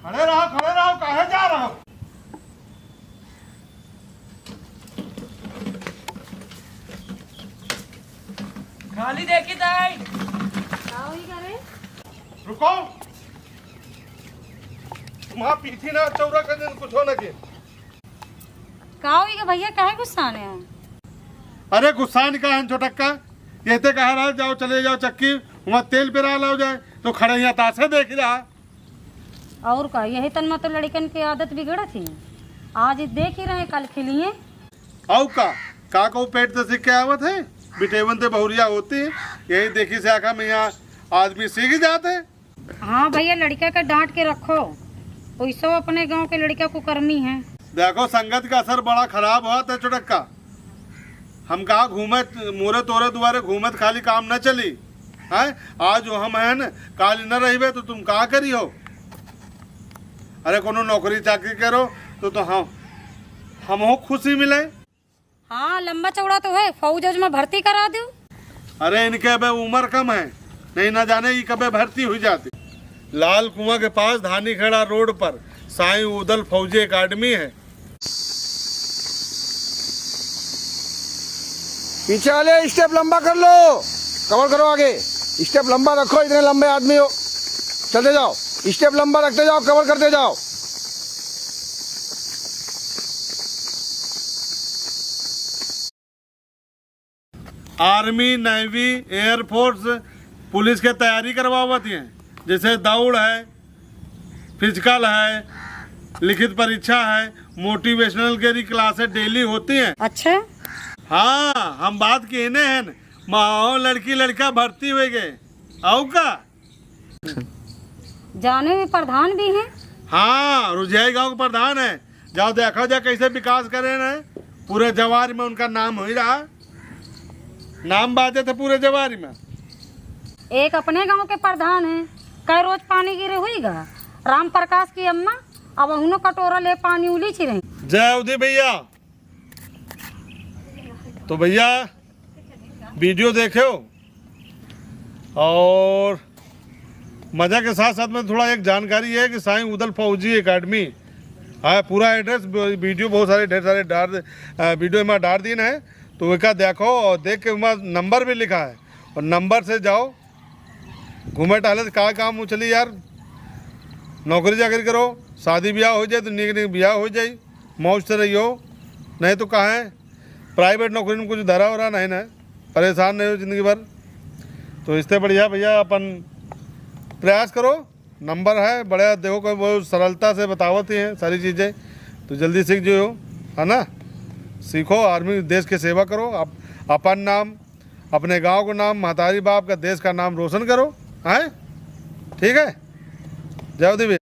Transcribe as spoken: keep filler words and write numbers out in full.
खड़े रहो, खड़े रहो, काहे जा रहो? खाली देखी ताई। का होई करे? रुको। तुम्हार पीठी ना चौड़ा कर देन, कुछ हो ना के। का होई गे भैया, काहे गुस्साने हैं? अरे गुस्साने का है छोटक्का, ये ते कहा रहा जाओ, चले जाओ चक्की, वहाँ तेल पेरा लाओ जाए, तो खड़े यहाँ तासे देख रहा। और का, यही तन में तो लड़कन की आदत बिगड़त ही। आज देख ही रहे, कल खिलिए। आउ का, का को पेट से सीख के आवत है, बिटेवन ते बहुरिया होती है, यही देखी से आखा में यहाँ आदमी सीख जात है। हाँ भैया, लड़का के डांट के रखो, वैसो अपने गांव के लड़का कुकर्मी है। देखो, संगत का असर बड़ा खराब होत है छोटक्का। हम कहा घूमत, मोरे तोरे दुआरे घूमत खाली काम न चली, हैं? आज हम हैं न, काल न रहिबे तो तुम का करी हो? अरे कोनो नौकरी चाकरी करो तो, तो हम, हमहू खुशी मिले। हाँ, लंबा चौड़ा तो है, फौज वौज में भर्ती करा दो। अरे इनके अबे उम्र कम है, नहीं ना जाने ये कबे भर्ती हुई जाती। लाल कुआं के पास धानी खेड़ा रोड पर साईं उदल फौजी एकेडमी है। पीछे वाले स्टेप लंबा कर लो, कवर करो आगे। स्टेप लंबा रखो, इतने लंबे आदमी हो, चलते जाओ, स्टेप लंबा रखते जाओ, कवर करते जाओ। आर्मी, नेवी, एयरफोर्स, पुलिस के तैयारी करवावत हैं, जैसे दौड़ है, फिजिकल है, लिखित परीक्षा है, मोटिवेशनल के भी क्लासेस डेली होती हैं। अच्छा। हाँ, हम बात कहने हैं न, माओ लड़की लड़का भर्ती हुए गए, आउ का? जाने में प्रधान भी हैं? हाँ, रुझियाई गांव के प्रधान है। जाओ देखो जा कैसे विकास करे न, पूरे जवार में उनका नाम हो ही रहा, नाम बाजे थे पूरे जवार में। एक अपने गांव के प्रधान है, कै रोज पानी गिरे हुई गा। राम प्रकाश की अम्मा अब उन्हों कटोरा ले पानी उलीची रही। जय उदी भैया। तो भैया, वीडियो देखे हो और मज़ा के साथ साथ में थोड़ा एक जानकारी है कि साईं उदल फौजी एकेडमी है, पूरा एड्रेस वीडियो बहुत सारे, ढेर सारे डाल, अ, वीडियो में डाल दीन है, तो वका देखो और देख के वहाँ नंबर भी लिखा है और नंबर से जाओ। घूमे टहले से का काम उछली यार, नौकरी चाकरी करो, शादी ब्याह हो जाए तो नीक नीक ब्याह हो जाए, मौज से रहियो, नहीं तो कहाँ है प्राइवेट नौकरी में कुछ धरा हो रहा नहीं ना, परेशान नहीं हो जिंदगी भर। तो इससे बढ़िया भैया अपन प्रयास करो, नंबर है बढ़िया, देखो कोई बहुत सरलता से बतावत ही है सारी चीज़ें, तो जल्दी सीख जो हो, है ना। सीखो, आर्मी देश के सेवा करो, आप अपन नाम, अपने गांव को नाम, महतारी बाप का, देश का नाम रोशन करो, हैं? ठीक है, जय देवी।